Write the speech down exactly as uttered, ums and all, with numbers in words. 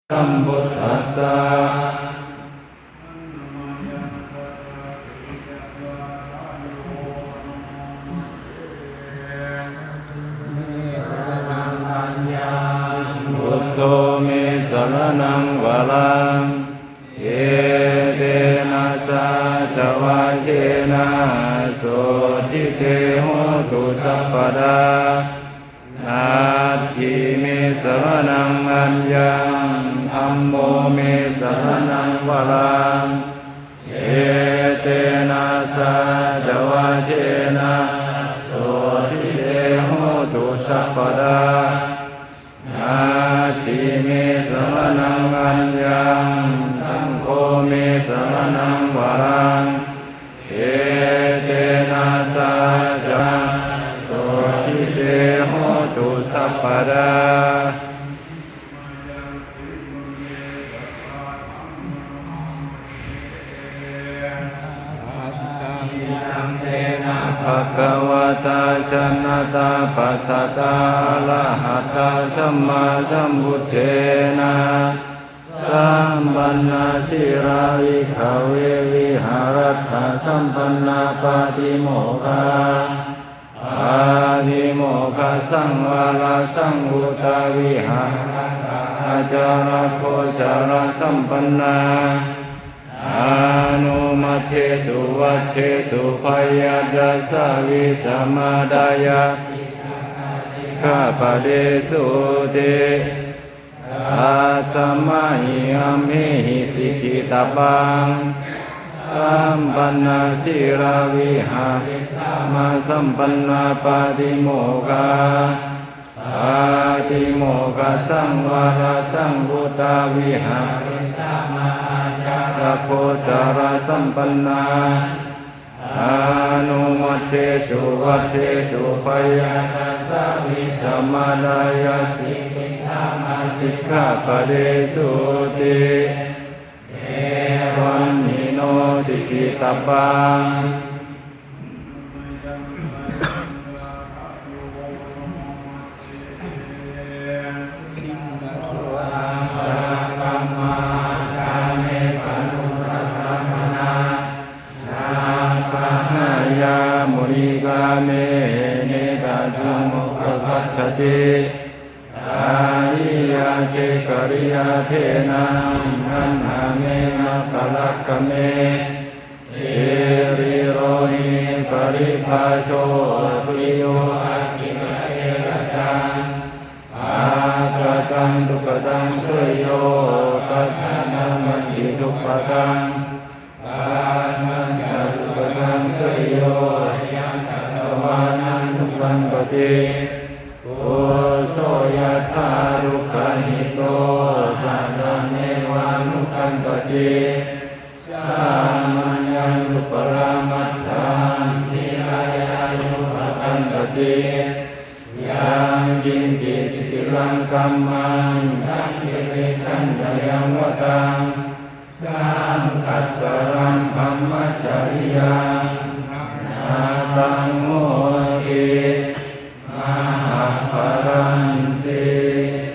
sambuddhassa. Buddho me saraṇaṃ varaṃ, etena saccavajjena sotthi te hotu sabbadā. Natthi me saraṇaṃ aññaṃ, dhammo me saraṇaṃ varaṃ, etena saccavajjena sotthi te hotu sabbadā. Natthi me saraṇaṃ aññaṃ, saṅgho me saraṇaṃ varaṃ, etena saccavajjena sotthi te hotu sabbadā. Bhagavatā janatā passatā arahatā sammāsambuddhena, sampannasīlā bhikkhave vihāratthasampannā pātimokkha, pātimokkhasaṃvarasaṃvutā vihārattha ācāragocarasampannā, anomajjhesu vajjesu bhayadassāvisamatāya sikkhapadesūti. Tasmā hi amhehi sikkhitabbā. Sampannasīlā vihārisāma sampannā pātimokkha, pātimokkhasaṃvarasaṃvutā vihārisāma ācāragocarasampannā, anomajjhesu vajjesu bhayadassāvisamatāya sikkhisāma sikkhapadesūti. Evamhi no sikkhitabbā. Pahāya maulikā me netabbamupapaṭṭhati. Kāyiyā ce kāyikā tena, taṇhā me makkhalakkhamī. Sirīro niparibhāso, piriyo ākirate rajaṃ. Agataṃ dukkhataṃ seyyo, pacchataṃ paṭidukkhataṃ. Pacchataṃ ca sukhataṃ seyyo, yaṃ katvāna nukampati. Phusso yathā dukkhahito, tathāmevanukampati. Samayaṃ dupparāmatthaṃ, nirayaṃ upakampati. Yaṅkiñci sithiraṃ kammaṃ,